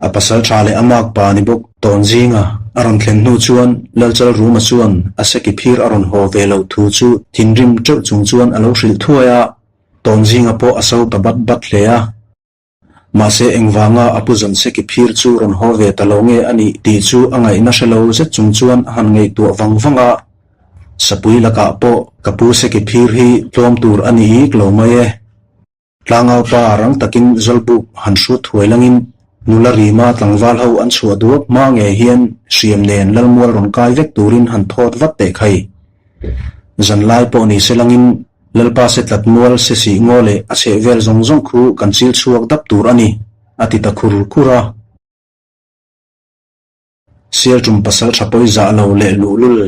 A pasalṭha leh a makpa ni bawk Tawnzinga a rawn thlen hnu chuan Lalchalruma chuan a seki phir a rawn haw ve loh thu chu thinrim ṭeuh chung chuan a lo hrilh thuai a, Tawnzinga pawh a so ta bat bat hle a. Mahse engvanga a pu zawn seki phir chu rawn haw ve ta lo nge a nih tih chu a ngaihna hre lo zet chung chuan a han ngaihtuah vang vang a, Sapui lakah pawh ka pu seki phir hi tlawm tur a ni ik lo mai e. Tlangaupa rang takin Zawlbuk han hrut thuai langin nula rima tlangval ho an chhuah duap hma ngei hian hriam nen Lalmual rawn kai vek turin han thawt vat teh khai. Zanlai pawh ni se langin Lalpa se tlat mual se sih ngaw leh a chheh vel zawng zawng khu kan chil chhuak dap tur a ni, a ti ta khur khur a. Sialṭum pasal ṭha pawi zah lo leh luhlul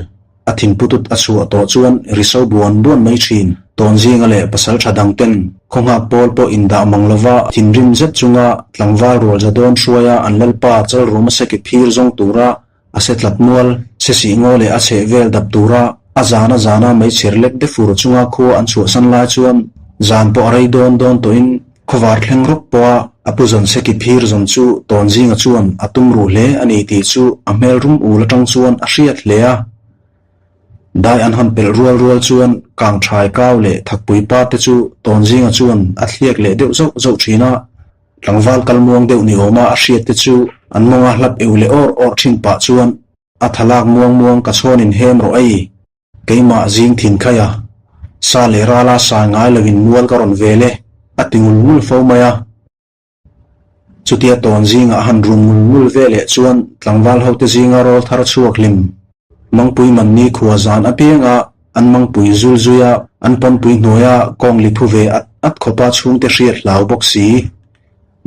a thinputut a chhuah tawh chuan ri so buan buan mai ṭhin. Tawnzinga leh pasal ṭha dang ten khawnghak pawl pawh indah mang lova thinrim zet chunga tlangval rual za dawn hruaia an lalpa Chalruma seki phir zawng tura a se tlat mual, se sih ngaw leh a chheh vel dap tura a zana zana meichher lek de fur chunga khua an chhuahsan lai chuan zan pawh a rei dawn dawn tawhin Khawvar thleng rawk pawha a pu zawn seki phir zawn chu Tawnzinga chuan a tum ruh hle a ni tih chu a hmel rum ul atang chuan a hriat hle a. Dai an han pelh rual rual chuan Kangthai kau leh Thakpui pa te chu Tawnzinga chuan a thliak leh deuh zauh zauh thin a. Tlangval kal muang deuh ni awma a hriat te chu an mawnga hlap eu leh awr awr thin pah chuan a thalak muang muang ka chhawn in hem rawh ei. Keimah zing thin khaih a, sa leh rala sai ngai loin mual ka rawn vel e, a ti ngul ngul fo mai a. Chutia tawn zingah a han rum ngul ngul ve leh chuan tlangval hote zinga rawl thar chhuak hlim Mangpui Manni khua zan apianga an Mangpui zul zuia an pawnpui hnuaia kawng li phu ve at at khawpa chhungte hriat hlau bawk si.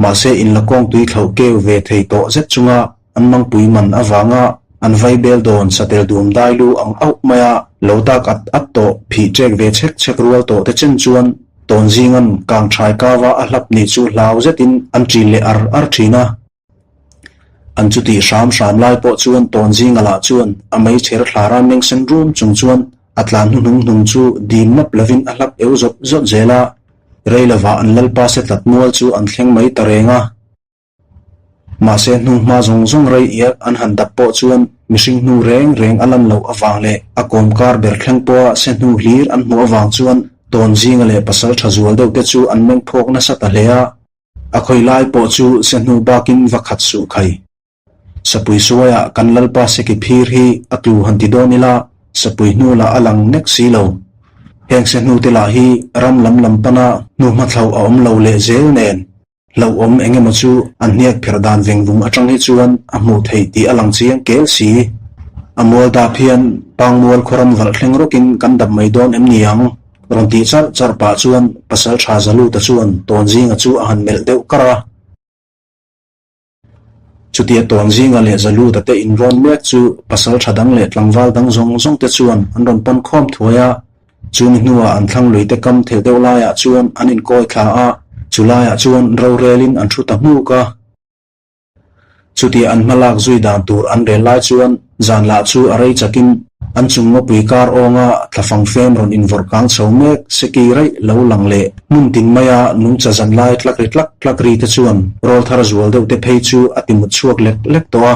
Mahse inla kawng tui thlauh keu ve thei tawh zet chunga An mangpui man avanga an vai bel dawn satel dum dai lu ang auh mai a, lo tak at at tawh, phih ṭek ve chhek chhek rual tawh te chen chuan Tawnzinga'n kang ṭhai kava a hlap nih chu hlau zetin an ṭil leh ar ar ṭhin a. An chutih hram hram lai pawh chuan Tawnzinga lah chuan a meichher thlara meng sen rum chung chuan a tlan hnuhnung hnung chu dim map lovin a hlap eu zawt zawt zel a, rei lovah an lalpa se tlat mual chu an thleng mai ta reng a. Mahse hnunghma zawng zawng rei iak an han dap pawh chuan mihring hnu reng reng a lan loh avang leh a kawmkar ber thleng pawha se hnu hlir an hmuh avang chuan Tawnzinga leh pasal tha zual deuh te chu an meng phawk nasa ta hle a, a khawi lai pawh chu se hnu bakin va khat suh khai. Sapui suaiah kan Lalpa seki phir hi a tlu han ti dawn ila sapui hnu lah a lang nek si lo. Heng se hnu te lah hi ram lam lam pana hnuhma thlauh a awm lo leh zel nen Hlauhawm eng emaw chu an hniak pherh dan vengvung atang hi chuan a hmuh theih tih a lang chiang kel si. A mual dap hian Pangmual khawram valh thleng rawkin kan dap mai dawn em ni ang? Rawn tih charh charh pah chuan Pasal Tha Zaluta chuan Tawnzinga chu a han melh deuh kar a. Chutia Tawnzinga leh Zaluta te inrawn mek chu Pasal Tha dang leh tlangval dang zawng zawng te chuan an rawn pan khawm thuai a. Chumi hnuah an thlang luite kam thel deuh laiah chuan an inkawi thla a, chu laiah chuan rorelin an thu ta hmuk a. Chutia an hma lak zui dan tur an rel lai chuan zan lah chu a rei chakin an chung ngawpui kar awnga thlafang fem rawn invawrh kang chho mek seki raih lo lang leh hmun tin maia nungcha zan lai tlak ri tlak tlak ri te chuan rawl thar zual deuh te phei chu a ti mut chhuak lek lek tawh a.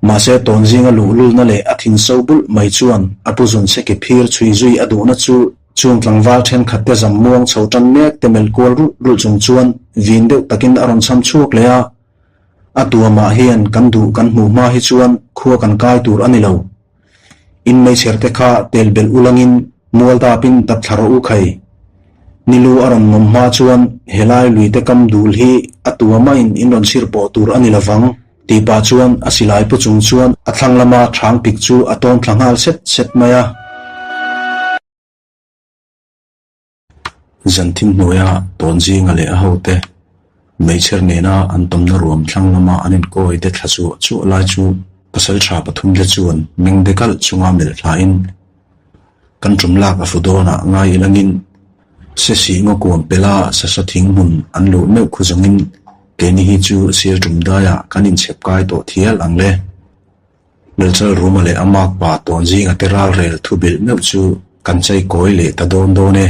Mahse Tawnzinga luhlulna leh a thin so bulh mai chuan a pu zun seki phir chhui zui a duhna chu chung tlangval thenkhat te zam muang chho tan mek te melh kual rulh rulh chung chuan vin deuh takin a rawn cham chhuak leh a. A tuamah hian kan duh kan hmuh hma hi chuan khua kan kai tur a ni lo. In meichher te kha tel belh ulangin mual dapin dap thla rawh u khai. Nilu a rawn nawm hma chuan helai luite kam dul hi a tuamahin in rawn chhir pawh tur a ni lovang tih pah chuan a silai pu chung chuan a thlang lama thang pik chu a tawn thla nghal set set mai a. Zan thim hnuaia Tawnzinga leh a hote meichher nena an tawmna ruam thlang lama an inkawi te thla chuah chuah lai chu pasaltha pathumte chuan meng de kalh chunga melh thlain kan tum lak a fu dawnah ngai ilangin Sesi ngaw kuam pela sasa thing hmun an luh meuh khu zawngin keini hi chu sir tum daiah kan inchhep kai tawh thial ang le. Lalchal Ruma leh a makpa Tawnzinga te ralrel thu bilh meuh chu kan chei kawi leh ta dawn dawn e.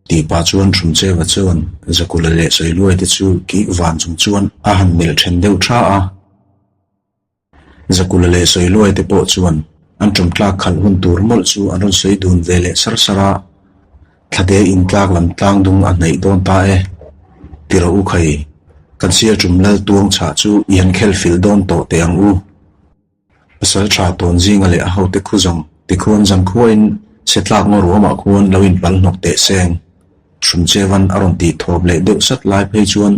Tih pah chuan Hrumcheva chuan Zakula leh Sawiluai te chu kik van chung chuan a han melh then deuh tha a. Zakula leh Sawiluai te pawh chuan an ṭawm tlak khalh hun tur mawlh chu an rawn sawi dun ve leh sar sar a. Thlate in tlak lam tlang dung a hnaih dawn ta e. Ti rawh u khai, kan sial ṭum lal tuang chhah chu i han khel fil dawn tawh teh ang u. Pasal tha tawn zinga leh a hote khu zawng tikhuan zangkhuain se tlak ngaw ruamah khuan lo inpal hnawk teh seng. Hrumchevan a rawn tih thawp leh deuh sat lai phei chuan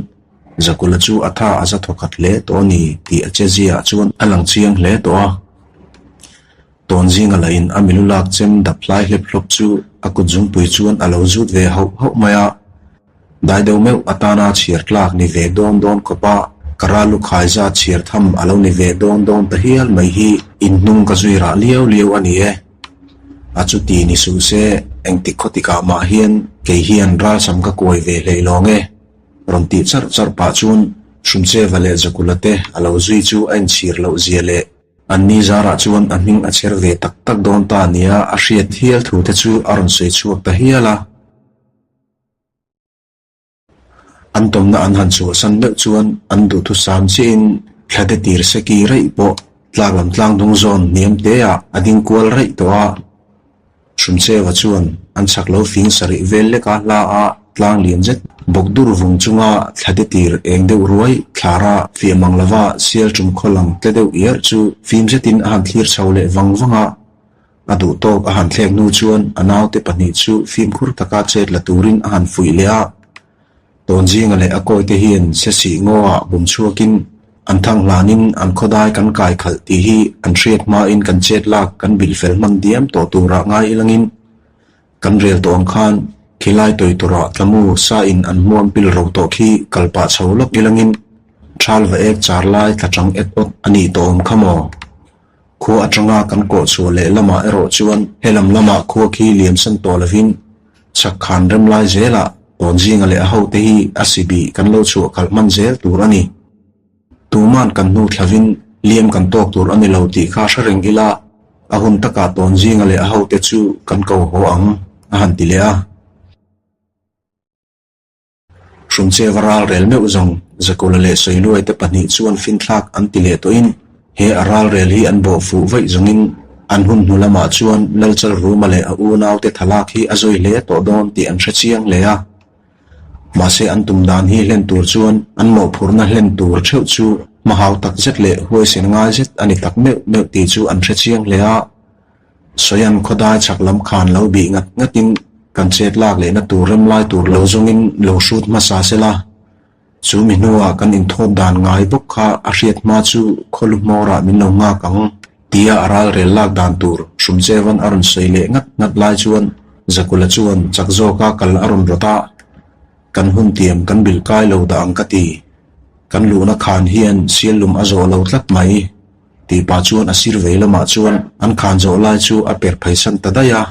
Zakula chu a tha a za thawkhat hle tawh a ni tih a cheziaah chuan a lang chiang hle tawh a. Tawn zinga lahin a milu lak chem dap hlai hlep hlawp chu a kut zungpui chuan a lo zut ve hauh hauh mai a. Dai deuh meuh atana chhiar tlak ni ve dawn dawn khawp a, ka ral lu khai zat chhiar tham a lo ni ve dawn dawn ta hial mai hi in hnung ka zui rah liau liau a ni e. A chuti ni suh se, engtik khaw tikah mah hian kei hian ralsam ka kuai ve hlei lawng e. Rawn tih charh charh pah chuan Hrumcheva leh Zakula te a lo zui chu a inchhir loh zia leh anni zarah chuan a hming a chher ve tak tak dawn ta nia a hriat hial thu te chu a rawn sawi chhuak ta hial a. An tawmna an han chhuahsan meuh chuan an duhthusam chiahin thlate tir seki raih pawh tlak lam tlang dung zawn hniam teah a ding kual raih tawh a. Hrumcheva chuan an chhak lo fing sarih vel leka hla a tlang lian zet bawk dur vung chunga thlate tir eng deuh ruai thlara fiah mang lova sial tum khaw lang tle deuh iarh chu fim zetin a han thlir chho leh vang vang a. A duh tawk a han thlek hnu chuan a naute pahnih chu fimkhur taka chet la turin a han fuih leh a. Tawnzinga leh a kawite hian sesih ngaw-ah bum chhuakin an thang hlanin an khawdai kan kai khalh tih hi an hriat hmain kan chet lak kan bilh fel hman diam tawh turah ngai ilangin kan rel tawh ang khan khilai tawi turah tlamu sa in an hmuam pil ro tawh khi kal pah chho lawk ilangin thal va ek char lai thla chang et awt a nih tawh awm kha maw? Khua atanga kan kawh chhuah leh lamah erawh chuan helam lamah khua khi liamsan tawh lovin chhak khan rem lai zelah Tawnzinga leh a hote hi a si bih kan lo chhuah khalh hman zel tur a ni. Tuman kan hnu thlavin liam kan tawk tur a ni lo tih kha hre reng ila a hun takah Tawnzinga leh a hote chu kan ko haw ang a han ti leh a. Hrumcheva ral rel meuh zawng Zakula leh Sawiluai te pahnih chuan finthlak an ti leh tawhin he a ral rel hi an bawh fuh vaih zawngin an hun hnu lamah chuan Lalchal Ruma leh a unaute thalak hi a zawi hle tawh dawn tih an hre chiang hle a. Mahse an tum dan hi hlen tur chuan an mawhphurhna hlen tur theuh chu hmahau tak zet leh huaisen ngai zet a ni tak meuh meuh tih chu an hre chiang hle a. Sawian khawdai chhak lam khan lo bih ngat ngatin kan chet lak lehna tur rem lai tur lo zawngin lo hrut hmasa sela, chu mi hnuah kan inthawp dan ngai bawk kha a hriat hma chu khawlu hmawrah min lo nghak ang tia a ralrel lak dan tur Hrumchevan a rawn sawi leh ngat ngat lai chuan Zakula chuan chak zawka kal a rawn rawt a, kan hun tiam kan bilh kai lo dah ang ka ti, kan luhna khan hian siallum a zawh lo tlat mai. Tih pah chuan a sir vei lamah chuan an khan zawh lai chu a per pheisan ta daih a.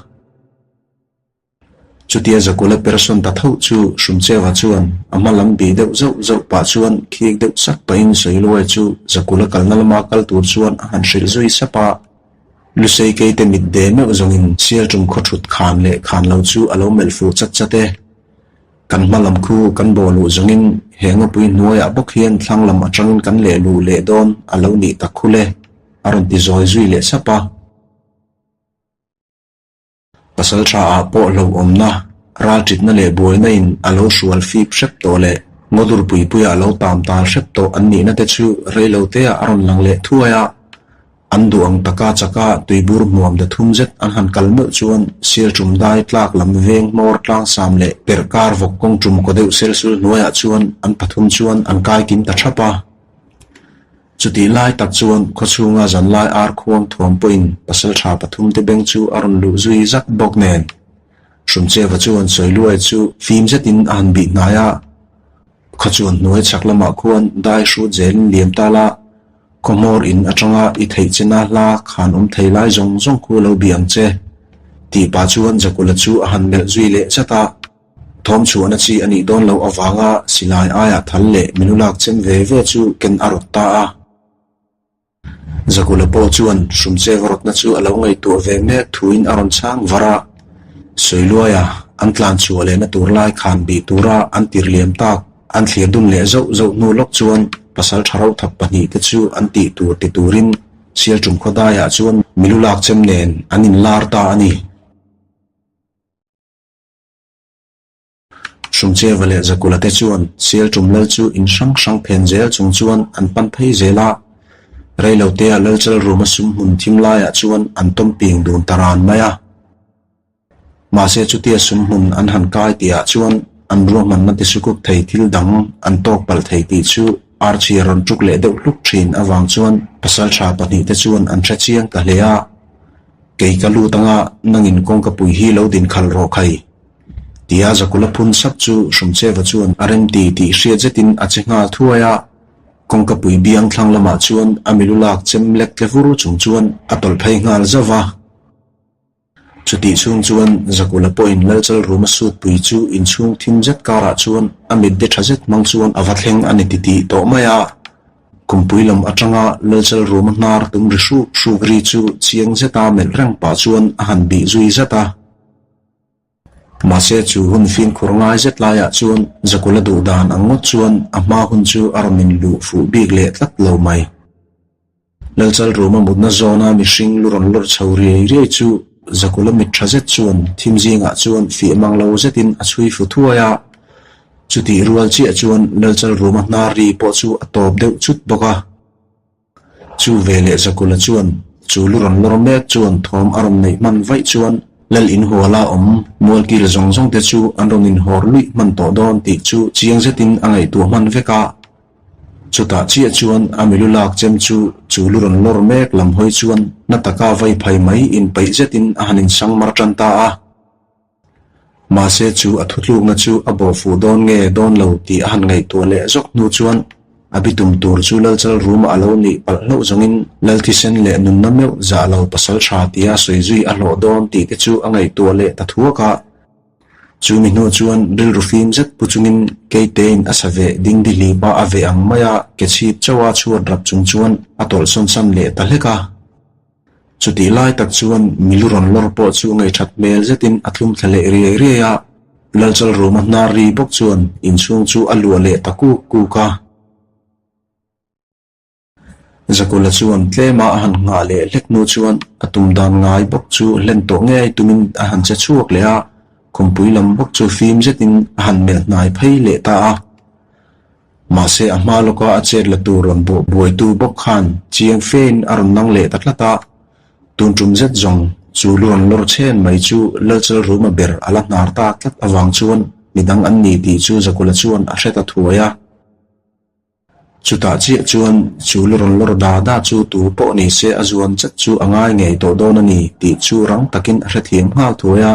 Chutia Zakula persawn ta tho chu Hrumcheva chuan a hma lam bih deuh zauh zauh pah chuan khik deuh sak pahin Sawiluai chu Zakula kalna lama kal tur chuan a han hrilh zui sap a. Lusei keite mit de meuh zawngin Sialṭum khaw ṭhut khan leh khan lo chu a lo melh fuh chat chat e. Kan hma lam khu kan bawh luh zawngin he ngawpui hnuaiah bawk hian thlang lam atangin kan leh luh leh dawn a lo nih tak khu le, a rawn ti zawi zui leh sap a. Pasal tha ah pawh hlauhawmna, ralṭitna leh buaina in a lo hrual fip hrep tawh leh ngawdur puipuia a lo tam tal hrep tawh an nihna te chu reiloteah a rawn lang leh thuai a. An duh ang taka chaka tuibur hmuam da thum zet an han kal meuh chuan sial tum dai tlak lam veng hmawr tlangsam leh perh kar vawk kawng tum kaw deuh selsul hnuaiah chuan an pathum chuan an kai kim ta thap a. Chutih lai tak chuan khawchhunga zanlai ar khuang thuam pawhin pasaltha pathum te beng chu a rawn luh zui zak bawk nen Hrumcheva chuan Sawiluai chu fim zetin a han bih hnai a. Khachuan hnuai chhak lamah khuan dai hrut zelin liam ta la, khawhmawr in atanga i theih chena hla khan awm thei lai zawng zawng khu lo bih ang che, tih pah chuan Zakula chu a han melh zui leh chat a. Thawm chhuahna chi a nih dawn loh avanga silai aiah thal leh minu lak chem ve ve chu ken a rawt ta a. Zakula pawh chuan Hrumcheva rawtna chu a lo ngaihtuah ve mek thuin a rawn chhang var a, Sawiluaia. an tlan chhuah lehna tur lai khan bih tura an tir liam tak an thlir dun leh zauh zauh hnu lawk chuan pasaltha rothap pahnihte chu an tih tur ti turin Sialṭum khawdaiah chuan milu lak chem nen an inlar ta a ni. Hrumcheva leh Zakula te chuan Sialṭum lal chu in hrang hrang phen zel chung chuan an pan phei zel a, reilotea Lalchal ruma sum hmun thim laiah chuan an tawm ping dun ta ran mai a. Mahse chutia sum hmun an han kai tihah chuan an ruahmanna tisukuk thei thil dang an tawk palh thei tih chu Archie rawn tuk leh deuh hluk thin avang chuan pasalṭha pahnihte chuan an hre chiang ta hle a, Kei ka lut anga nangin kawngkapui hi lo din khalh rawh khai. Tia Zakula phun sap chu Hrumcheva chuan a remti tih hriat zetin a che nghal thuai a, kawngkapui biang thlang lamah chuan a milu lak chem lek tle vur chung chuan a tawlh phei nghal zauh va. Chutih chhung chuan Zakula pawhin Lalchal ruma sutpui chu inchhung thim zet karah chuan a mit de tha zet hmang chuan a va thleng a ni titih tawh mai a. Kumpui lam atanga Lalchal ruma hnar tum ri hruk hruk ri chu chiang zeta melh reng pah chuan a han bih zui zat a. Mahse chu hun fimkhur ngai zet laiah chuan Zakula duh dan ang ngawt chuan a hma hun chu a rawn inluh fuh bik leh tlat lo mai. Lalchal ruma mutna zawna mihring lu rawn lawr chho riai riai chu Zakula mit tha zet chuan thim zingah chuan fih mang lo zetin a chhui fu thuai a. Chutih rual chiah chuan Lalchal ruma hnar ri pawh chu a tawp deuh chut bawk a. Chu veleh Zakula chuan chu lu rawn lawr mek chuan thawm a rawn neih hman vaih chuan Lal inhuala awm mualkil zawng zawng te chu an rawn inhawr luih hman tawh dawn tih chu chiang zetin a ngaihtuah hman vek a. Chutah chiah chuan a milu lak chem chu chu lu rawn lawr mek lam hawi chuan na taka vai phai mai inpeih zetin a han insang mar tan ta a. Mahse chu a thutlukna chu a bawh fuh dawn nge dawn lo tih a han ngaihtuah leh zawk hnu chuan a bitum tur chu Lalchal ruma a lo nih palh hlauh zawngin Lal thisen leh nunna meuh zah lo pasal tha tia sawi zui a hlawh dawn tih te chu a ngaihtuah leh ta thuak a. Chu mi hnu chuan rilru fim zet pu chungin Keitein a sa veh ding dihlipa a veh ang maia ke chhip chauha chhuat rap chung chuan a tawlh sawn san leh ta hlek a. Chutih lai tak chuan milu rawn lawr pawh chu ngaihthat hmel zetin a thlum thla leh riai riai a, Lalchal ruma hnar ri bawk chuan inchhung chu a luah leh ta kuk kuk a. Zakula chuan tlema a han nghah leh hlek hnu chuan a tum dan ngai bawk chu hlen tawh ngei tumin a han che chhuak leh a, khumpui lam bawk chu fim zetin a han melh hnai phei leh ta a. Mahse a hma lawka a chet la tur rawn bawh buaitu bawk khan chiang fein a rawn nang leh ta tlat a, tun tum zet zawng chu lu rawn lawr chhen mai chu Lalchal ruma ber a la hnar ta tlat avang chuan midang an ni tih chu Zakula chuan a hre ta thuai a. Chutah chiah chuan chu lu rawn lawr da da chu tu pawh ni se a zuan chat chu a ngai ngei tawh dawn a ni tih chu rang takin a hrethiam nghal thuai a.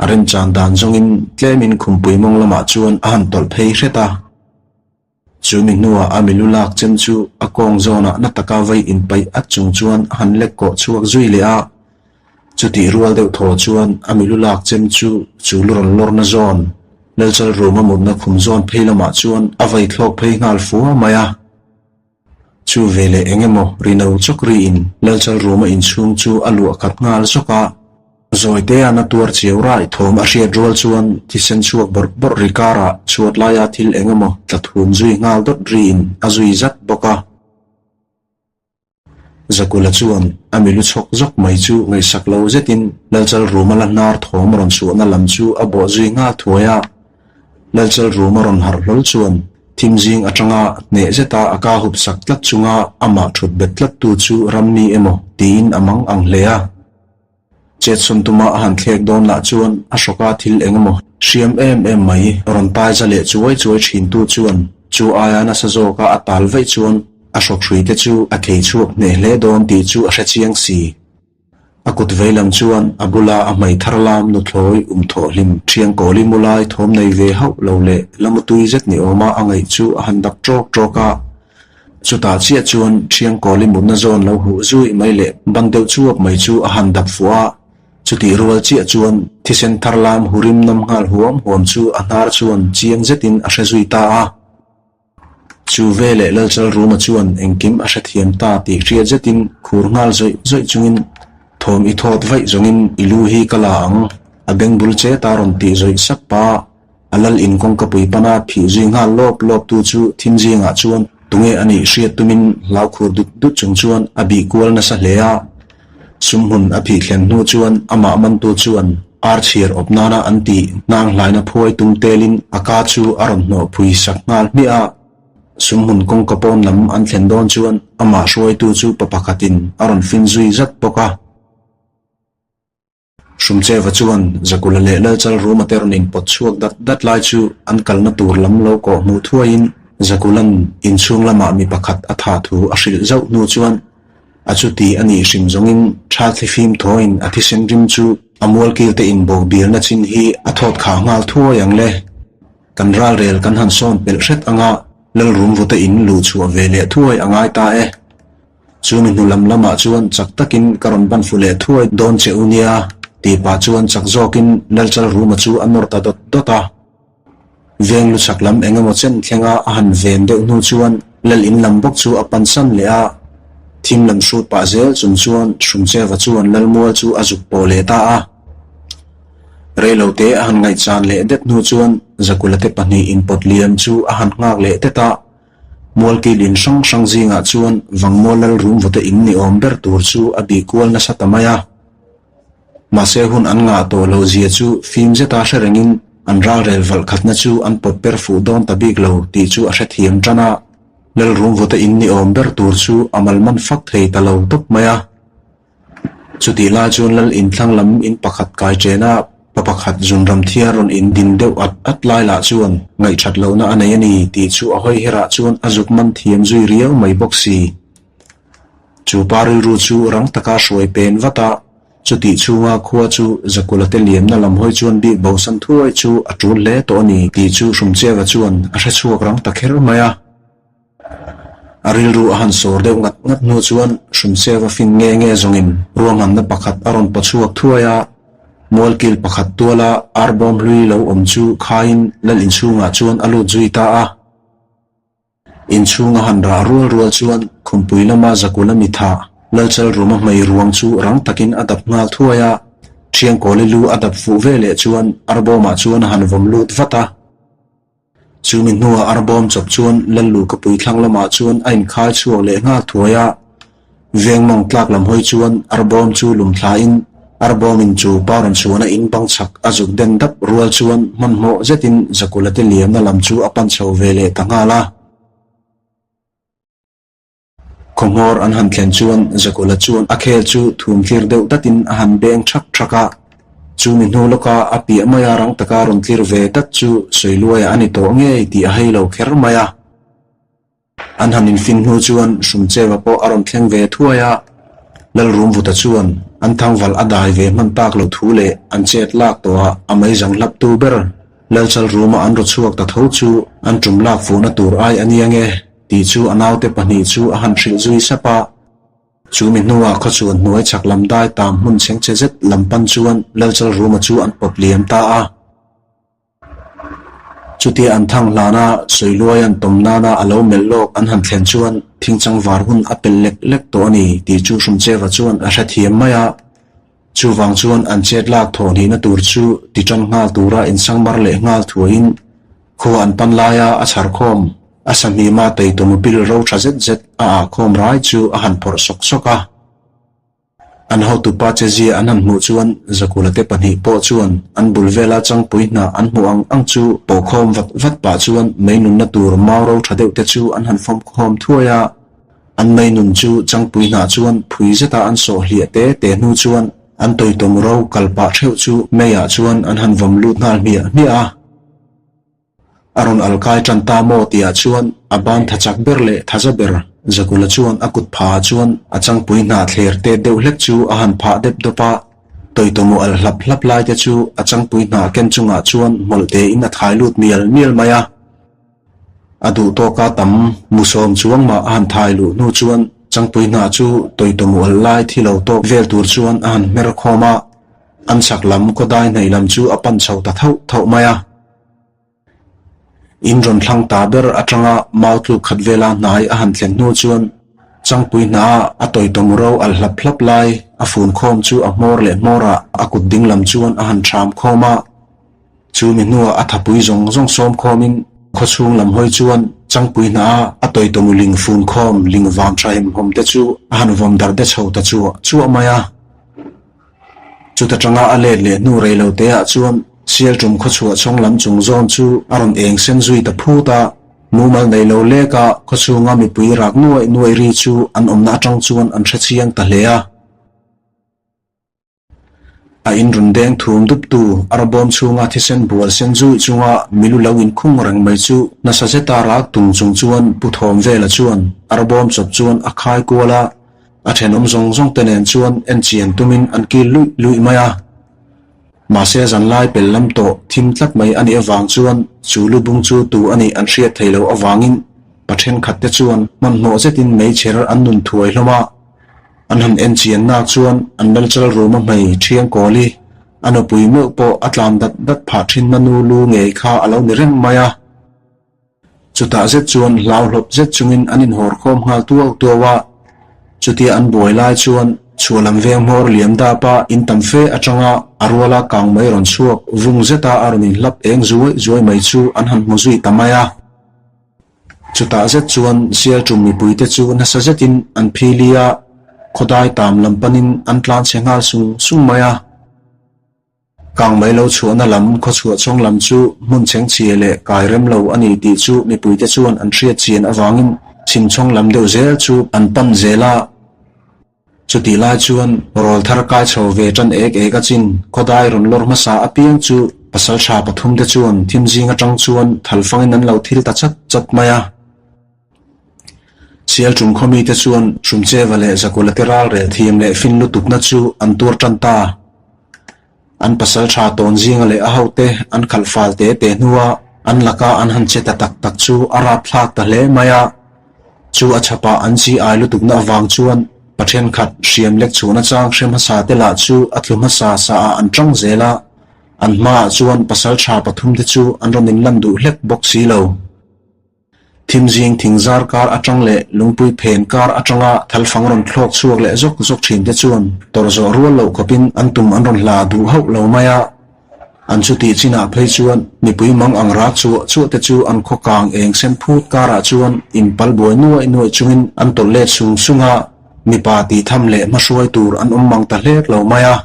A remchan dan zawngin tlemin khumpui mawng lamah chuan a han tawlh phei hret a. Chu mi hnuah a milu lak chem chu a kawng zawnah na taka vai inpaih at chung chuan a han lek kawh chhuak zui leh a. Chutih rual deuh thaw chuan a milu lak chem chu chu lu rawn lawrna zawn, Lalchal ruma mutna khum zawn phei lamah chuan a vai thlawk phei nghal fua mai a. Chu veleh eng emaw rino chawk riin Lalchal ruma inchhung chu a luah khat nghal zawk a. Zawitea na tuar chiau rai thawm a hriat rual chuan thisen chhuak bawrh bawrh ri karah chhuat laia thil eng emaw tla thum zui nghal dawt riin a zui zat bawk a. Zakula chuan a milu chhawk zawk mai chu ngaihsak lo zetin Lalchal ruma la hnar thawm rawn chhuahna lam chu a bawh zui nghal thuai a. Lalchal ruma rawn harh hlawl chuan thim zing atanga hneh zeta a ka hup sak tlat chunga amah thut bet tlattu chu rammi emaw tiin a mang ang hle a. Chetsawn tuma a han thlek dawn lah chuan a hrawka thil eng emaw hriam em em mai rawn tai za leh chuai chuai thintu chuan chu aia nasa zawka a tal vaih chuan a hrawk hrui te chu a khei chhuak hneh hle dawn tih chu a hre chiang si. A kut veilam chuan a bula a hmai thar lam nuthlawi um thawh hlim thiang kawli mu lai thawm nei ve hauh lo leh la mutui zet ni awma a ngaih chu a han dap ṭawk ṭawk a. Chutah chiah chuan Thiangkawli mutna zawn lo huh zui mai leh bang deuh chuap mai chu a han dap fuh a, chutih rual chiah chuan thisen thar lam hurim nam nghal huam huam chu a hnar chuan chiang zetin a hre zui ta a. Chu veleh Lalchal Ruma chuan engkim a hrethiam ta tih hriat zetin khur nghal zawih zawih chungin thawm i thawt vaih zawngin i lu hi ka la ang. A beng bul chet a rawn tih zawih sak pa. A lal in kawngka pui pana phih zui nghal lawp lawp tu chu thim zingah chuan tunge a nih hriat tumin hlau khur dut dut chung chuan a bih kual nasa hle a. Sumhmun a phih thlen hnu chuan amah mantu chuan ar chhiar awp nana an tih hnang hlaina phuai tum telin a ka chu a rawn hnawh phui sak nghal hmiah a. Sumhmun kawngka pawn lam an thlen dawn chuan amah hruaitu chu pa pakhatin a rawn fin zui zat bawk a. Hrumcheva chuan Zakula leh Lalchal Ruma te rawn inpawt chhuak dat dat lai chu an kalna tur lam lo kawh hmuh thuaiin Zakula'n inchhung lamah mi pakhat a tha thu a hrilh zauh hnu chuan a chuti a nih hrim zawngin tha thlifim thawiin a thisen rim chu a mualkil te inbawk bialna chin hi a thawt khah nghal thuai ang le. Kan ralrel kan han sawn pelh hret anga Lalrumvuta in luh chhuah ve leh thuai a ngai ta e. Chu mi hnu lam lamah chuan chak takin ka rawn ban fu leh thuai dawn che u nia, tih pah chuan chak zawkin Lalchal Ruma chu a nawr ta dawt dawt a. Veng lu chak lam eng emaw chen thlenga a han ven deuh hnu chuan Lal in lam bawk chu a pansan leh a. Thim lam hrut pah zel chung chuan Hrumcheva chuan Lalmual chu a zuk pawh leh ta a. Reilote a han ngaihchan leh det hnu chuan Zakulate pahnih inpawt liam chu a han nghak leh det a. Mualkil in hrang hrang zingah chuan Vangmual lal rum vawte in ni awm ber tur chu a bih kual nasa ta mai a. Mahse hun an ngah tawh loh zia chu fim zeta hre rengin an ralrel valh khatna chu an pawt per fuh dawn ta bik lo tih chu a hrethiam tan a. Lal rum vawte in ni awm ber tur chu a malman fak thei ta lo tawp mai a. Chutih lai chuan lal inthlang lam in pakhat kai chen a, pa pakhat zunram thiar rawn in din deuh at at lai lah chuan ngaihthat lohna a nei a ni tih chu a hawi herah chuan a zuk man thiam zui riau mai bawk si. Chu pa rilru chu rang taka hruai pen vat a, chutih chhunga khua chu Zakula te liamna lam hawi chuan bik bosan thuai chu a tul hle tawh a ni tih chu Hrumcheva chuan a hrechhuak rang ta kher mai a. A rilru a han sawr deuh ngat ngat hnu chuan Hrumseva fin nge nge zawngin ruahmanna pakhat a rawn paw chhuak thuai a, mualkil pakhat tuala arbawm hlui lo awm chu khaiin lal inchhungah chuan a lut zui ta a. Inchhung a han rah rual rual chuan khumpui lama Zakula mitha Lalchal Ruma hmei ruang chu rang takin a dap nghal thuai a, Thiangkawli lu a dap fuh veleh chuan arbawmah chuan a han vawm lut vat a. Chumi hnuah arbawm chawp chuan Lallu ka pui thlang lamah chuan a inkhai chhuak leh nghal thuai a. Veng mawng tlak lam hawi chuan arbawm chu lum thlain arbawmin chu pa rawn chhuahna in bang chhak a zuk den dap rual chuan hmanhmawh zetin Zakula te liamna lam chu a pan chho ve leh ta nghal a. Khawhmawr an han thlen chuan Zakula chuan a khel chu thum tlir deuh datin a han beng thak thak a. Chumi hnu lawka a piah maia rang taka rawn tlir ve dat chu Sawiluaia a ni tawh ngei tih a hei lo kher mai a. An han infin hnu chuan Hrumcheva pawh a rawn thleng ve thuai a. Lalrumvuta chuan an thangval a dai ve hman tak lo thu leh an chet lak tawhah a meizang hlaptu ber Lalchalruma an raw chhuak ta tho chu an tum lak fuhna tur ai a nia nge. Tih chu a naute pahnih chu a han hrilh zui sap a. Chu mi hnuah khawchhuan hnuai chhak lam dai tam hmun chhengchhe zet lam pan chuan Lalchal Ruma chu an pawt liam ta a. Chutia an thang hlana Sawiluai an tawm nana a lo melh lawk an han thlen chuan thingchang var hun a pel lek lek tawh a ni tih chu Hrumcheva chuan a hrethiam mai a. Chuvang chuan an chet lak thawh hnihna tur chu ti tan nghal tura insangmar leh nghal thuaiin khua an pan laia a chhar khawm a sahmima teitum pil ro tha zet zet a ah khawm rai chu a han phawrh sawk sawk a. An hotupa chezia an han hmuh chuan Zakula te pahnih pawh chuan an bul vela changpui hnah an hmuh ang ang chu pawh khawm vat vat pah chuan mei nunna tur mau ro tha deuh te chu an han fawm khawm thuai a. An mei nun chu changpui hnah chuan phui zeta an sawh hliah te te hnu chuan an tawitawm ro kal pah theuh chu meiah chuan an han vawm lut nghal hmiah hmiah a. A rawn al kai tan ta maw tihah chuan a ban tha chak ber leh thaza ber Zakula chuan a kut phahah chuan a changpui hnah thler tet deuh hlek chu a han phah dep dawp a. Tawitawmu al hlap hlap lai te chu a changpui hnah ken chungah chuan hmawlh tein a thai lut mial mial mai a. A duh tawka tam musawm chuang mah a han thai luh hnu chuan changpui hnah chu tawitawmu al lai thi lo tawk vel tur chuan a han hmer khawm a, an chhak lam khawdai hnaih lam chu a pan chho ta thauh thauh mai a. In rawn thlang ta ber atanga mau tluk khat vela hnai a han thlen hnu chuan. Changpui hna a tawitawm ro alh hlap hlap lai a fun khawm chu a hmawr leh hmawrah a kut ding lam chuan a han ṭham khawm a. Chu mi hnuah a thapui zawng zawng sawm khawmin khawchhung lam hawi chuan Changpui hna a tawitawm ling fun khawm ling vang ṭha hemhawm te chu a han vawm darh de chho ta chuah chuah mai a. Chuta tanga a let leh hnu rei lo te ah chuan Sialṭum khawchhuah chhawng lam chung zawn chu a rawn eng sen zui ta phut a. Mumal nei lo lek a khawchhunga mipui rak nuaih nuaih ri chu an awmna atang chuan an hre chiang ta hle a. A in rawn deng thum dup tu arbawm chhunga thisen bual sen zuih chunga milu lo inkhung reng mai chu nasa zeta rak tung chung chuan Pu Thawmvela chuan arbawm chawp chuan a khai kual a, a thenawm zawng zawng te nen chuan en chian tumin an kil luih luih mai a. Mahse zanlai pel lam tawh thim tlat mai a nih avang chuan chu lubung chu tu a nih an hriat thei loh avangin pa thenkhat te chuan hmanhmawh zetin meichher an nun thuai hlawm a. An han en chian nak chuan an lalchal ruma hmei thiang kawl i a nupui meuh pawh a tlan dat dat phah thinna nu lu ngei kha a lo ni reng mai a. Chutah zet chuan hlauhlawp zet chungin an inhawr khawm nghal tuau tuau a, chutia an buai lai chuan chhuahlam veng hmawr liam dap a in tam fe atanga a ruala kang mai rawn chhuak vung zeta a rawn inhlap eng zuai zuai mai chu an han hmu zui ta mai a. Chutah zet chuan Sialṭum mipuite chu nasa zetin an phili a, khawdai tam lam panin an tlan chhe nghal sung sung mai a. Kang mai lo chhuahna lam, khawchhuah chhawng lam chu hmun chheng chhia leh kai rem lo a ni tih chu mipuite chuan an hriat chian avangin chhim chhawng lam deuh zel chu an pan zel a. Chutih lai chuan rawl thar kai chho ve tan ek ek a chin khawdai rawn lawr hmasa apiang chu pasaltha pathumte chuan thim zing atang chuan thalfangin an lo thil ta chat chat mai a. Sialṭum khawmite chuan Hrumcheva leh Zakulate ral rel thiam leh fin lutukna chu an tuar tan ta. An pasalṭha tawn zinga leh a hote an khalh fal te te hnua an laka an han che ta tak tak chu a rapthlak ta hle mai a. Chu a chhapah an chi ai lutukna avang chuan pa thenkhat hriam lek chhuahna chang hre hmasa te lah chu a tlu hmasa saah an ṭang zel a, an hmaah chuan pasalṭha pathumte chu an rawn inlan duh hlek bawk si lo. Thim zing thing zar kar atang leh lungpui phen kar atanga thalfang rawn thlawk chhuak leh zawk zawk thin te chuan tawrh zawh rual loh khawpin an tum an rawn hla duh hauh lo mai a. An chutih chinah phei chuan mipui mang ang rak chuah chuah te chu an khaw kang eng sen phut karah chuan inpal buai nuaih nuaih chungin an tawlh let sung sung a, mipa tih tham leh hmahruai tur an awm mang ta hlek lo mai a.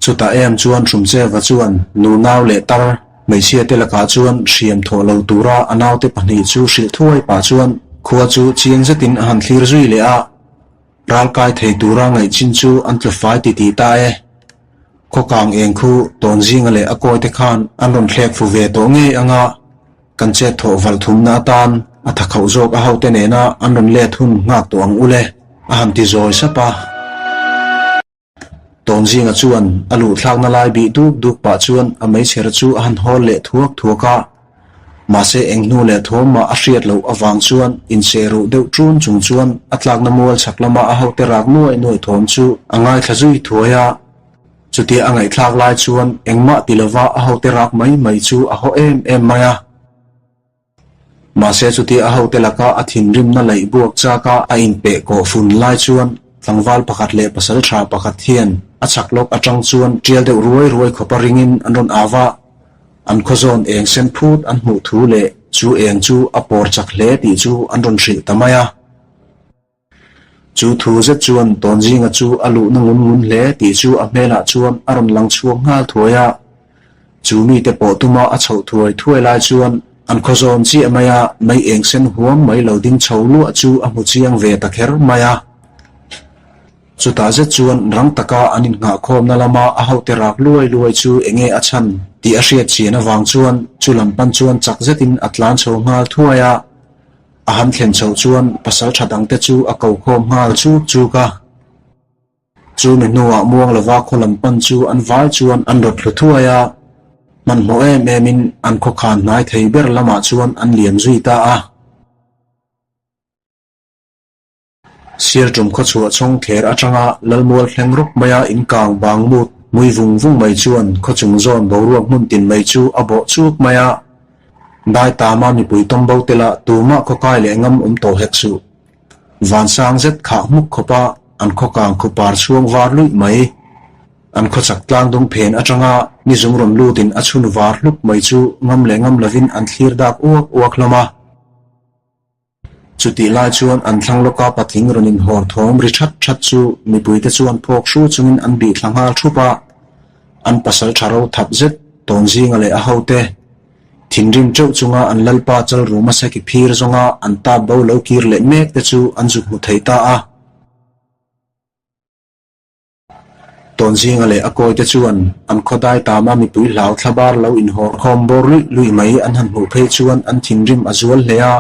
Chutah em chuan Hrumcheva chuan nu nau leh tar hmeichhia te lakah chuan hriam thawh lo tura a naute pahnih chu hrilh thuai pah chuan khua chu chiang zetin a han thlir zui leh a, ralkai thei tura ngaih chin chu an tlu fai titih ta e. Khawkang eng khu Tawnzinga leh a kawi te khan an rawn thlek fu ve tawh ngei anga kan chet thawh valh thumna atan a tha khauh zawk a hote nena an rawn let hun nghak tawh ang ule a han ti zawi sap a. Tawnzinga chuan a luhthlakna lai bih duk duk pah chuan a meichher chu a han hawl leh thuak thuak a, mahse eng hnu leh thawm mah a hriat loh avang chuan incheh ruh deuh ṭun chung chuan a tlakna mual chhak lama a hote rak nuaih nuaih thawm chu a ngaithla zui thuai a. Chutia a ngaihthlak lai chuan engmah ti lova a hote rak mai mai chu a haw em em mai a. Mahse chutia a hote laka a thinrimna laih buak chaka a inpeh kawh fun lai chuan tlangval pakhat leh pasal tha pakhat hian a chhak lawk atang chuan tial deuh ruai ruai khawpa ringin an rawn au a, an khawzawn eng sen phut an hmuh thu leh chu eng chu a pawr chak hle tih chu an rawn hrilh ta mai a. Chu thu zet chuan Tawnzinga chu a luhna ngun ngun hle tih chu a hmelah chuan a rawn lang chhuak nghal thuai a. Chu mite pawh tuma a chhoh thuai thuai lai chuan an khaw zawn chiah mai a, mei eng sen huam mai lo ding chho luah chu a hmu chiang ve ta kher mai a. Chutah zet chuan rang taka an innghahkhawmna lama a hote rak luai luai chu enge a chhan tih a hriat chian avang chuan chu lam pan chuan chak zetin a tlan chho nghal thuai a. A han thlen chhoh chuan pasal tha dangte chu a ko khawm nghal chuk chuk a. Chu mi hnuah muang lova khaw lam pan chu an vai chuan an rawt hlu thuai a, hmanhmawh em emin an khawkhan hnai thei ber lamah chuan an liam zui ta a. Sialṭum khawchhuah chhawng thler aṭanga Lalmual thleng rawk maia inkang bang mut mui vung vung mai chuan khawchung zawn boruak hmun tin mai chu a bawh chuk mai a. Dai tama mipui tawm bo tela tumah khawkai leh ngam awm tawh hek suh. Vansang zet khah hmuk khawpa an khaw kang khupar chhuang var luih mai. An khawchak tlangdung phen atanga nizung rawn lutin a chhun var hlup mai chu ngam leh ngam lovin an thlir dak uak uak hlawm a. Chutih lai chuan an thlang lawka patling rawn inhawr thawm ri that that chu mipuite chuan phawk hru chungin an bih thla nghal thup a. An pasal tha ro thap zet Tawnzinga leh a hote thinrim teuh chunga an lalpa chal ruma seki phir zawnga an tap bo lo kir leh mek te chu an zuk hmu thei ta a. Tawnzinga leh a kawite chuan an khawdai tama mipui hlau thlabar lo inhawr khawm bawr luih luih mai an han hmuh phei chuan an thinrim a zual hle a.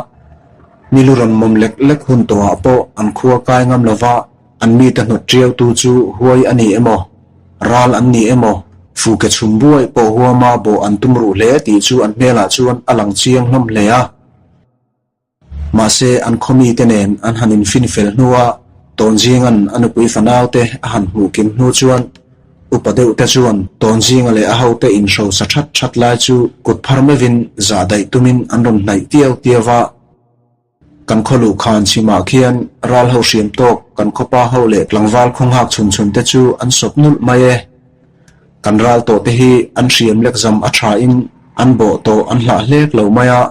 Nilu rawn mawm lek lek hun tawhah pawh an khua kai ngam lova an mite hnawt tiautu chu huai a ni emaw, ral an ni emaw, fuke chhum buai pawh huama bawh an tum ruh hle tih chu an hmelah chuan a lang chiang hlawm hle a. Mahse, an khaw mite nen an han infin fel hnua Tawnzinga'n a nupui fanaute a han hmuh kim hnu chuan upa deuhte chuan Tawnzinga leh a hote inhrosa that that lai chu kut phar meuhin zah daih tumin an rawn hnaih tiau tiau va. Kan khaw luh khan chhimah khian ral ho hriam tawk kan khawpa ho leh tlangval khaw nghak chhun chhun te chu an sawp nulh mai e. Kan ral tawh te hi an hriam lek zam a thain an bawh tawh an hlah hlek lo mai a.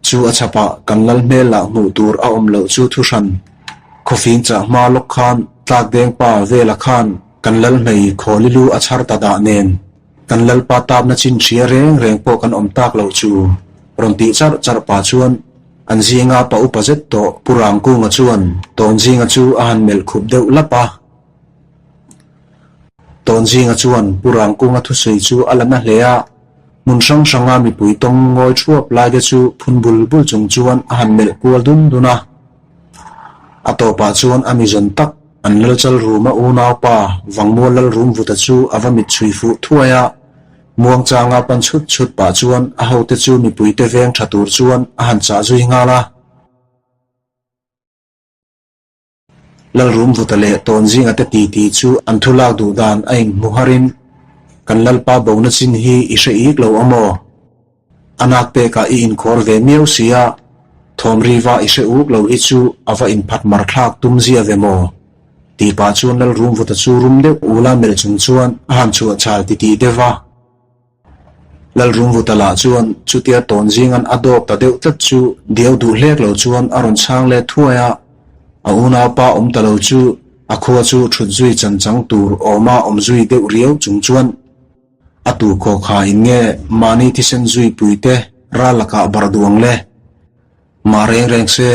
Chu a chhapah kan lal hmel lah hmuh tur a awm loh chu thuhran khawfing chah hma lawk khan tlak deng pa vela khan kan lal hmei khawli lu a chhar ta dah nen kan lalpa tapna chin hria reng reng pawh kan awm tak loh chu rawn tih charh charh pah chuan an zinga pa upa zet tawh Pu Rangkunga chuan Tawnzinga chu a han melh khup deuh lap a. Tawnzinga chuan Pu Rangkunga thusawi chu a la na hle a, hmun hrang hranga mipui tawng ngawi thuap lai te chu phun bul bul chung chuan a han melh kual dun dun a. A tawpah chuan a mizawn tak an lalchal ruma unaupa Vangmual Lalrumvuta chu a va mit chhui fuh thuai a, muangchanga pan chhut chhut pah chuan a hote chu mipuite veng tha tur chuan a han chah zui nghal a. Lalrumvuta leh Tawnzinga te titi chu an thu lak duh dan a inhmu harin, Kan Lalpa bona chin hi i hre ik lo a maw? A nak pekah i inkhawr ve miau si a, thawm riva i hre uk lo hi chu a va inphat mar thlak tum zia ve maw? Tih pah chuan Lalrumvuta chu rum deuh ula melh chung chuan a han chhuah chhal titih deuh va. Lalrumvuta lah chuan chutia tawn zingan a dawp ta deuh tlat chu diau duh hlek lo chuan a rawn chhang let thuai a, a unaupa awm ta lo chu a khua chu thut zui chan chang tur awma awm zui deuh riau chung chuan a tu khaw kha in nge mahni thisen zui pui te ral lakah bar duang le. Mah reng reng se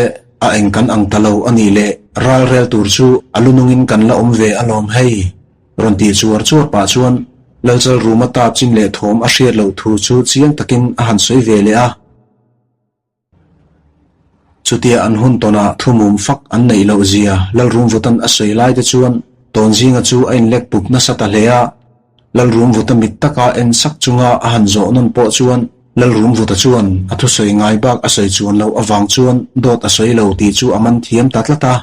a eng kan ang ta lo a nih leh ral rel tur chu a lunungin kan la awm ve alawm hei. Rawn tih chuar chuar pah chuan Lalchal ruma tap chin leh thawm a hriat loh thu chu chiang takin a han sawi ve leh a. Chutia an hun tawnah thu mum fak an neih loh zia Lalrumvutan a sawi lai te chuan Tawnzinga chu a inlek pup nasa ta hle a. Lalrumvuta mit taka en sak chunga a han zawh nawn pawh chuan Lalrumvuta chuan a thusawi ngai bak a sawi chuan loh avang chuan dawt a sawi lo tih chu a man thiam ta tlat a.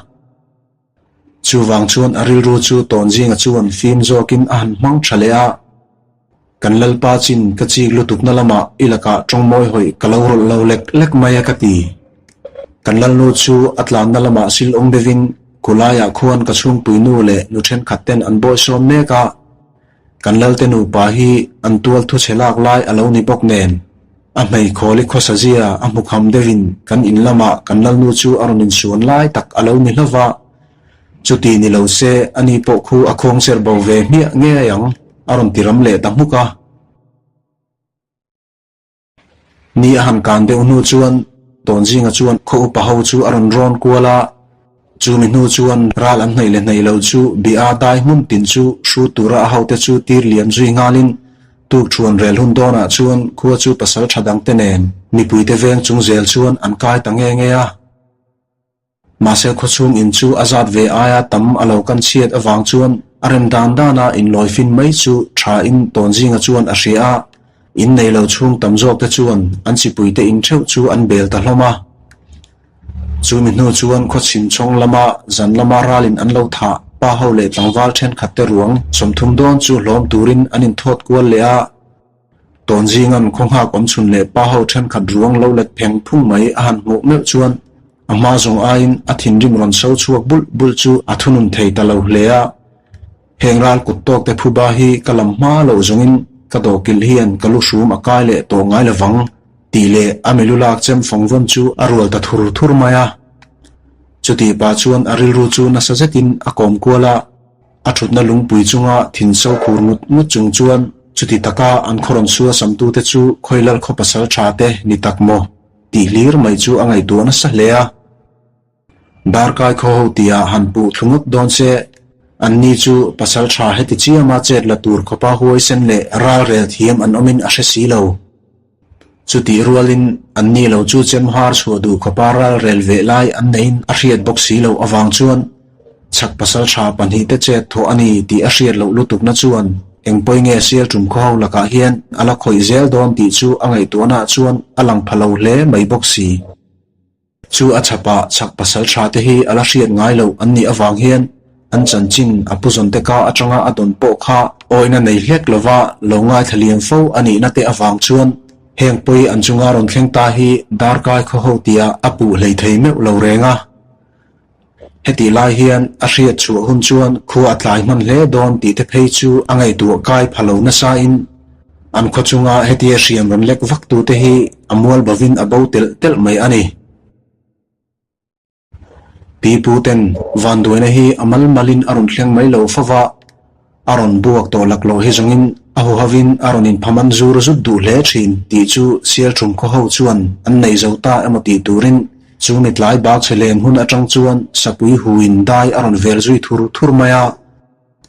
Chuvang chuan a rilru chu Tawnzinga chuan fim zawkin a han hmang tha leh a, Kan Lalpa chin ka chik lutukna lamah i lakah tawng mawi hawih ka lo rawlh lo lek lek mai a ka ti. Kan Lalnu chu a tlanna lamah sil awm deuhin khulaiah khuan ka chhungpui nu leh nu thenkhat ten an bawihsawm mek a, Kan Lalte nupa hi an tual thu chhe lak lai a lo ni bawk nen, a hmeikhawli khawsa zia a hmu kham deuhin kan in lamah kan Lalnu chu a rawn insuan lai tak a lo ni hlauh a. Chuti ni lo se ani pawh khu a khawng ser bo ve hmiah ngei ang, a rawn ti ram leh ta hmuk a. Ni a han kan deuh hnu chuan Tawnzinga chuan khaw upa ho chu a rawn rawn kual a, chumi hnu chuan ral an hnaih leh hnaih lo chu bia dai hmun tin chu hrut tura a hote chu tir liam zui nghalin tukthuan rel hun dawnah chuan khua chu pasal tha dangte nen mipuite veng chung zel chuan an kai ta nge nge a. Mahse khawchhung in chu a zat ve aia tam a lo kan chhiat avang chuan a rem dan dana inlawi fin mai chu tha in Tawnzinga chuan a hria a, in nei lo chhung tam zawk te chuan an chipui te in theuh chu an bel ta hlawm a. Chumi hnu chuan khawchhim chhawng lama zan lama ralin an lo thah pa ho leh tlangval thenkhat te ruang 30 dawn chu hlawm turin an inthawt kual leh a. Tawnzinga'n khaw nghak awm chhun leh pa ho thenkhat ruang lo let pheng phung mai a han hmuh meuh chuan. A hma zawng aiin a thinrim rawn so chhuak bulh bulh chu a thunun thei ta lo hle a. Heng ral kut tawk te phuba hi ka lam hma loh zawngin ka dawhkilh hian ka lu hrum a kai leh tawh ngai lovang tih leh a milu lak chem fawng vawn chu a rual ta thur thur mai a. Chutih pah chuan a rilru chu nasa zetin a kawm kual a. A thutna lungpui chunga thin so khur ngut ngut chung chuan chuti taka an khaw rawn sual samtute chu khawilal khaw pasal tha te ni tak maw tih hlir mai chu a ngaihtuah nasa hle a. Darkai khaw ho tia han puh thlu ngawt dawn se, anni chu pasal tha heti chiama chet la tur khawpa huaisen leh ralrel thiam an awmin a hre si lo. Chutih rualin anni lo chu chemhar chhuah duh khawpa ralrel veh lai an neihin a hriat bawk si loh avang chuan chhak pasal tha pahnihte chet thawh a ni tih a hriat loh lutukna chuan eng pawi nge sial tum khaw ho lakah hian a la khawih zel dawn tih chu a ngaihtuahnaah chuan a lang pha lo hle mai bawk si. Chu a chhapah chhak pasal tha te hi a la hriat ngai loh an nih avang hian an chanchin a pu zawn te ka atanga a dawn pawh kha awina nei hlek lova lo ngaithla liam fo a nihna te avang chuan heng pawi an chunga rawn thleng ta hi darkai khaw ho tia a puh hlei thei meuh lo reng a. Hetih lai hian a hriat chhuah hun chuan khua a tlai hman hle dawn tih te phei chu a ngaihtuah kai pha lo nasain an khaw chunga hetia hriam rawn lek vak tute hi a mual bovin a bo telh telh mai a ni. Pi pu ten vanduaina hi a mal malin a rawn thleng mai lo fova, A rawn buak tawh laklawh hi zawngin a huhovin a rawn inphaman zur zut duh hle thin tih chu Sialthum khaw ho chuan an nei zo ta emaw tih turin chu mitlai bak chhe len hun atang chuan sapui huin dai a rawn vel zui thur thur mai a.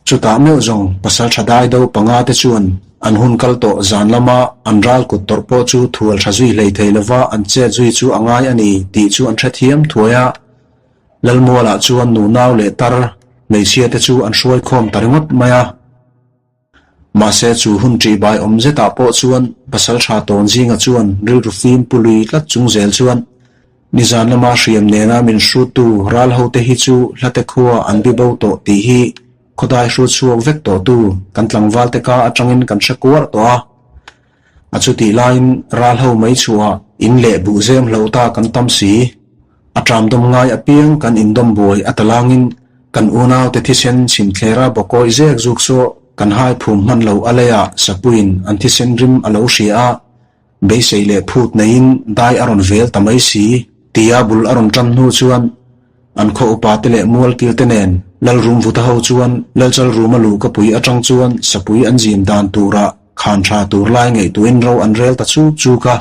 Chutah meuh zawng pasaltha dai do panga te chuan an hun kal tawh zan lama an ral kut tawrh pawh chu thual tha zui hlei thei lova an chet zui chu a ngai a ni tih chu an hrethiam thuai a. Lalmualah chuan nunau leh tar hmeichhia te chu an hruai khawm ta ringawt mai a. Mahse chu hun ṭih bai awm zetah pawh chuan Pasalṭha tawn zinga chuan rilru fim pu lui tlat chung zel chuan nizan lama hriam nena min hruttu ral hote hi chu hlate khua an bi bo tawh tih hi khawdai hrut chhuak vek tawhtu kan tlangvalte ka aṭangin kan hre kuarh tawh a. A chutih laiin ral ho mai chhuah in leh buh zem hlo ta kan tam si. A ṭam dawm ngai apiang kan indawm buai a talangin kan unaute thisen chhimthlera bawkawih zek zuk saw kan hai phum hman lo a leiah sapuiin an thisen rim a lo hria a, beisei leh phut neiin dai a rawn vel ta mai si tia bul a rawn ṭan hnu chuan an khaw upate leh mualkilte nen Lalrumvuta ho chuan Lalchalruma luhkapui aṭang chuan sapui an zim dan turah khan tha tur lai ngaihtuahin ro an rel ta chuk chuk a.